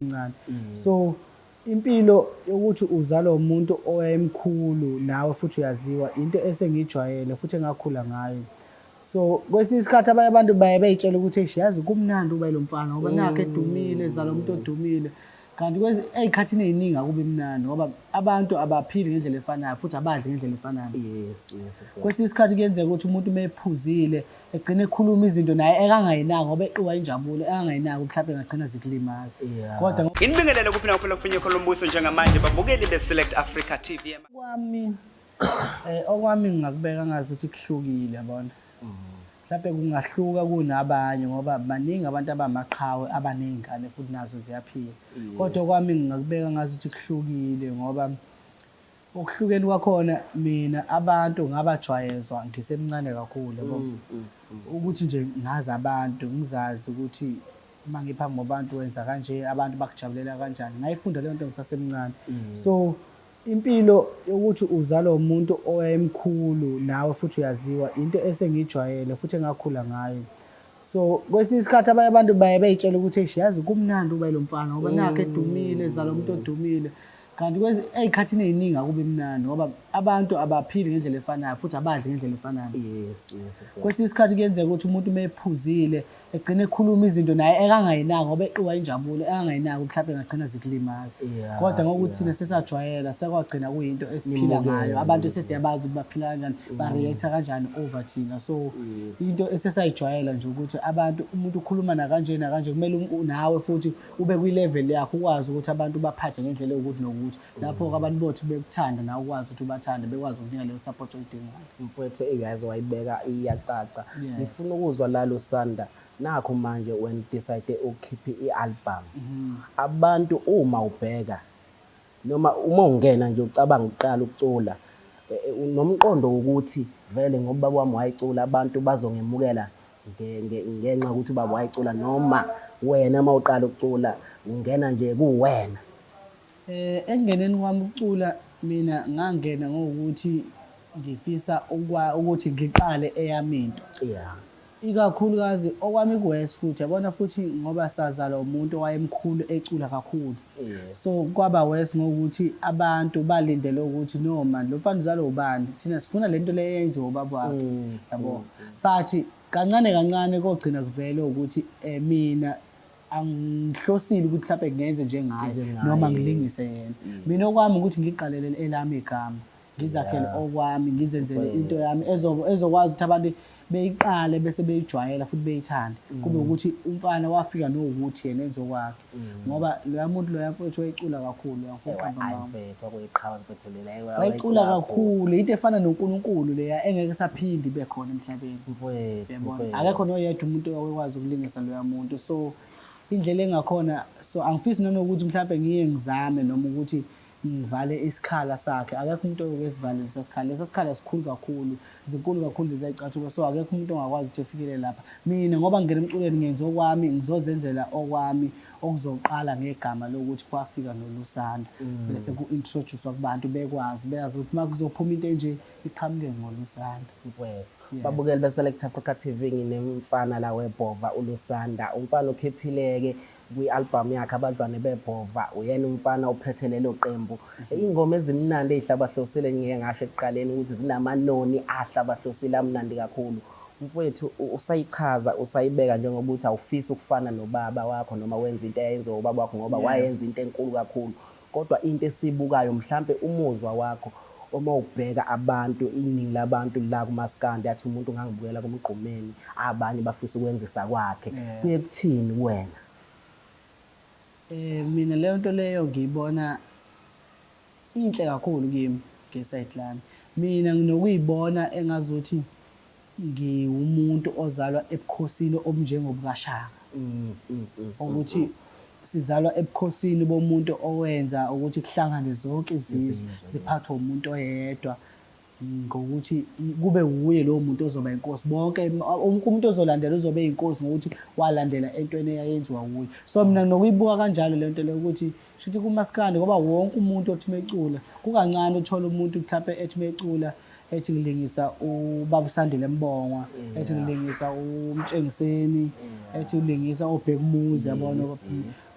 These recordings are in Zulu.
Ncane. So impilo yokuthi uzalwa umuntu owayemkhulu nawe futhi uyaziwa into esengiyijwayele futhi engakhula ngayo. So kwesinye isikhathi abanye abantu baye bey'tshela ukuthi eish, yazi kumnandi ukuba yilo mfana ngoba nakhu edumile, ezalwa umuntu odumile. Kanti ey'khathini ey'ningi akubi mnandi ngoba abantu abaphili ngendlela efanayo futhi abadli ngendlela efanayo. Yes. Kwesinye isikhathi kuyenzeka ukuthi umuntu uma ephuzile egcine ekhuluma izinto naye ekangayinaki ngoba eqiwa injabulo, ekangayinaki mhlawumbe engagcina zikulimaza. Kodwa Nginibingelele kuphi nakuphi lokufinye khona umbuso njengamanje, babukeli be-Select Africa TV. Kwami okwami ngingakubeka ngazi ukuthi kuhlukile, yabona. Mhlawumbe kungahluka kunabanye ngoba baningi abantu abamaqhawe abaney'ngane futhi nazo ziyaphila. Kodwa okwami ngingakubeka ngazi ukuthi kuhlukile ngoba okuhlukeni kwakhona mina abantu ngabajwayezwa ngisemncane kakhulu, yabo. Ukuthi nje ngazi abantu, ngizazi ukuthi uma ngiphambi kwabantu wenza kanje, abantu bakujabulela kanjani. Ngayifunda leyo nto ngisasemncane. So impilo yokuthi uzalwa umuntu owayemkhulu nawe futhi uyaziwa into esengiyijwayele futhi engakhula ngayo. So kwesinye isikhathi abanye abantu baye bey'tshela ukuthi eish, yazi kumnandi ukuba yilo mfana ngoba nakhu edumile, ezalwa umuntu odumile. Kanti ey'khathini ey'ningi akubi mnandi ngoba abantu abaphili ngendlela efanayo futhi abadli ngendlela efanayo. Yes. Kwesinye isikhathi kuyenzeka ukuthi umuntu uma ephuzile egcine ekhuluma izinto naye ekangayinaki ngoba eqiwa injabulo, ekangayinaki mhlawumbe engagcina zikulimaza. Kodwa ngokuthi thina sesajwayela, sekwagcina kuyinto esiphila Nimukele. Ngayo. Abantu sesiyabazi ukuthi baphila kanjani, ba-react-a kanjani over thina. So into esesayijwayela nje ukuthi abantu, umuntu ukhuluma nakanje nakanje, kumele nawe futhi ube kwi-level yakho, ukwazi ukuthi abantu baphathe ngendlela ewukuthi nokuthi. Lapho-ke abantu bothi bekuthanda, nawe ukwazi ukuthi ubathande, bekwazi ukukunika leyo support oyidingayo. Mfowethu, eyazi wayibeka iyacaca. Yeah. Ngifuna ukuzwa la, Lusanda, nakho manje when decide ukukhipha i-album. Abantu uma ubheka noma uma ungena nje ucabanga ukuqala ukucula, unomqondo wokuthi vele ngoba ubaba wami wayecula abantu bazongemukela ngenxa yokuthi ubaba wayecula, noma wena uma uqala ukucula ungena nje kuwena? Ekungeneni kwami ukucula, mina ngangena ngokuthi ngifisa ukuthi ngiqale eyami into. Ikakhulukazi okwami ku-worse futhi, yabona, futhi ngoba sazalwa umuntu owayemkhulu ecula kakhulu. So kwaba worse ngokuthi abantu balindele ukuthi no man, lo mfana uzalwa ubani? Thina sifuna lento le eyenziwa ubaba wakhe. Yabo. But kancane kancane kogcina kuvele ukuthi mina angihlosile ukuthi mhlawumbe ngenze njengaye Njengaye. Noma ngilingise yena. Mina okwami ukuthi ngiqalele elami igama, ngizakhele okwami, ngizenzele into yami ezokwazi ukuthi abantu beyiqale bese beyijwayela futhi beyithande. Kube ukuthi umfana wafika nokuthi yena enze okwakhe. Ngoba loya muntu loya, mfowethu, wayecula kakhulu loya mfo uqamba Hayi mama. mfethu, kwakuyiqhawe mfethu lela. Wayecula kakhulu, into efana noNkulunkulu leya engeke saphinde ibe khona emhlabeni. Mfowethu. Yabona, Mfowethu. akekho noyedwa umuntu owakwazi ukulingisa loya muntu. So indlela engakhona, so angifisi nanokuthi mhlawumbe ngiye ngizame noma ukuthi ngivale isikhala sakhe. Akekho umuntu oyoke lesa sikhala. Lesa sikhala sikhulu kakhulu, zinkulu kakhulu lezi zicathulo. So akekho umuntu ongakwazi ukuthi efikele lapha. Mina ngoba ngingena emculweni ngenza okwami, ngizozenzela okwami okuzoqala ngegama lokuthi kwafika noLusanda. Bese ku-introduce-wa kubantu bekwazi, beyazi ukuthi uma kuzophuma into enje iqhamuke ngoLusanda. Mfowethu. Yeah. Babukeli be-Select Africa TV, nginemfana la weBhova, uLusanda. Umfana ukhiphileke kwi-album yakhe Abadlwane Bebhova. Uyena umfana ophethe lelo qembu. Ingoma ezimnandi ey'hlabahlosile, ngike ngasho ekuqaleni ukuthi zinamanoni ahlabahlosile amnandi kakhulu. Mfowethu, usayichaza, usayibeka njengoba uthi awufisi ukufana nobaba wakho noma wenza into eyayenziwa ubaba wakho ngoba wayenza into enkulu kakhulu. Kodwa into esiyibukayo, mhlampe umuzwa wakho uma ubheka abantu, iningi labantu la kumaskandi athi umuntu ngangibukela kuMgqumeni, abanye bafisa ukwenzisa kwakhe. Kuye kuthini kuwena? Mina leyo nto leyo ngiyibona inhle kakhulu kimi nge-side lami. Mina nginokuyibona engazuthi ngiwumuntu ozalwa ebukhosini obunjengobukaShaka. Ukuthi sizalwa ebukhosini bomuntu owenza ukuthi kuhlangane zonke izizwe, Izizwe, ziphathwe umuntu oyedwa ngokuthi kube wuye lowo muntu ozoba inkosi. Bonke wonke umuntu ozolandela uzobe eyinkosi ngokuthi walandela entweni eyayenziwa wuye. So mina nginokuyibuka kanjalo le nto leyo ukuthi shuthi kumaskandi ngoba wonke umuntu othi mecula, kukancane uthola umuntu mhlampe ethi mecula Ethi ngilingisa ubaba uSandile Mbongwa, ethi ngilingisa uMtshengiseni, ethi ngilingisa oBhekumuzi, yabona.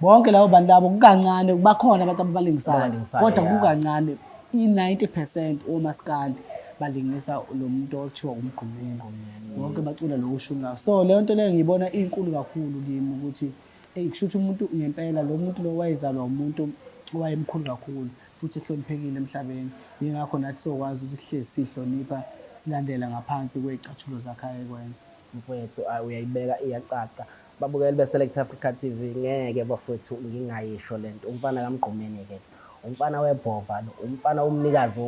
Bonke labo bantu labo kukancane bakhona abantu ababalingisayo, Ababalingisayo, kodwa kukancane i-90% womaskandi balingisa lo muntu okuthiwa uMgqumeni. Bonke bacula lo ushungayo. So leyo nto leyo ngiyibona inkulu kakhulu kimi ukuthi eyi kusho ukuthi umuntu ngempela lo muntu lo wayezalwa umuntu owayemkhulu kakhulu futhi ehloniphekile emhlabeni. Yingakho nathi sokwazi ukuthi sihlezi sihlonipha silandela ngaphansi kwey'cathulo zakhe ayekwenza. Mfowethu ayi uyayibeka iyacaca. Babukeli be-Select Africa TV ngeke bafowethu ngingayisho lento. Umfana kaMgqumeni ke. Umfana webhova lo, umfana umnikazi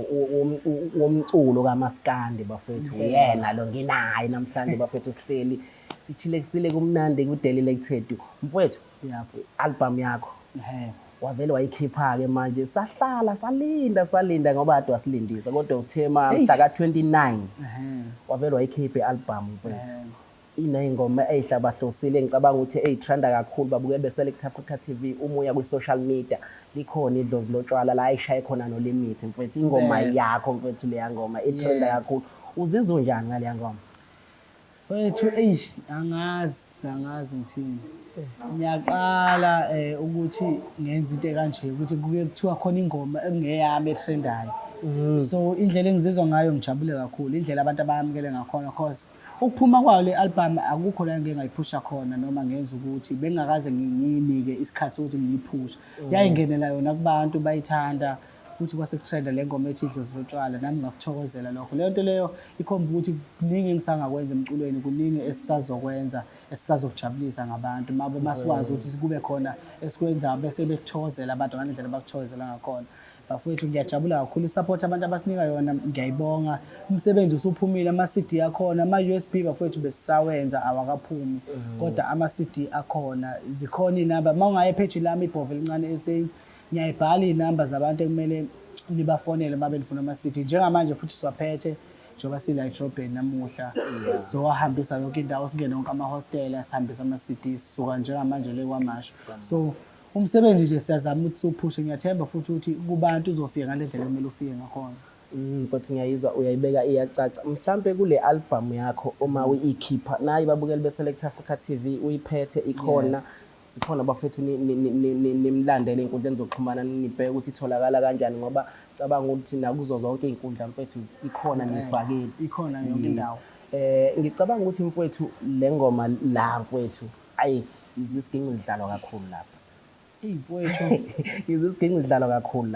womculo kaMaskandi bafowethu. Uyena lo nginaye namhlanje bafowethu sihleli sichile kumnandi ku-Daily Lected. Mfowethu, Yebo. album yakho Ehhe. Wavele wayikhipha-ke manje, sahlala salinda salinda ngoba kade wasilindisa, kodwa uthe ma mhla ka-29 wavele wayikhipha i-album mfethu. Iney'ngoma ey'hlabahlosile engicabanga ukuthi ey'trenda kakhulu babukeli be-Select Africa TV, uma uya kwi-social media likhona idlozi lotshwala la ayishaye khona noLimit mfethu, ingoma yakho mfethu leya ngoma itrenda kakhulu. Uzizwa unjani ngaleya ngoma? Mfethu eish angazi angazi ngithini. Ngiyaqala eh ukuthi ngenze into ekanje ukuthi kuke kuthiwa khona ingoma ekungeyami etrendayo. So indlela engizizwa ngayo ngijabule kakhulu indlela abantu abayamukele ngakhona cause ukuphuma kwayo le album akukho la engike ngayiphusha khona noma ngenza ukuthi bengingakaze ngiyinike isikhathi sokuthi ngiyiphushe. Yayingenela yona kubantu bayithanda futhi kwase kutrenda le ngoma ethi idlozi lotshwala, nami ngakuthokozela lokho. Leyo nto leyo ikhomba ukuthi kuningi engisangakwenza emculweni, kuningi esisazokwenza esisazokujabulisa ngabantu mabe masikwazi ukuthi kube khona esikwenzayo bese bekuthokozela abantu ngale ndlela abakuthokozela ngakhona. Bafowethu ngiyajabula kakhulu i-support abantu abasinika yona ngiyayibonga. Umsebenzi usuphumile, ama-CD akhona, ama-USB bafowethu besisawenza awakaphumi kodwa ama-CD akhona, zikhona iy'namba. Uma ungaya epheji lami iBhova Elincane SA Ngiyayibhala iy'namba zabantu ekumele nibafonele uma benifuna ama-CD. Njengamanje futhi siwaphethe njengoba sila edrobheni namuhla. Sizowahambisa yonke indawo, singene wonke amahostela, sihambise ama-CD. Sisuka njengamanje le KwaMashu. So umsebenzi nje siyazama ukuthi siwuphushe. Ngiyathemba futhi ukuthi kubantu uzofika ngale ndlela ekumele ufike ngakhona. Mfowethu ngiyayizwa uyayibeka iyacaca. Mhlampe kule album yakho uma uyikhipha nayi babukeli be-Select Africa TV uyiphethe ikhona. Sikhona bafethu nimlandele ey'nkundleni zokuxhumana nibheke ukuthi itholakala kanjani ngoba cabanga ukuthi nakuzo zonke iy'nkundla mfethu ikhona niyifakile. Ikhona yonke indawo. Eh ngicabanga ukuthi mfwethu le ngoma la mfwethu ayi ngizwe isiginci sidlalwa kakhulu lapha. Eyi mfwethu. Ngizwe isiginci sidlalwa kakhulu.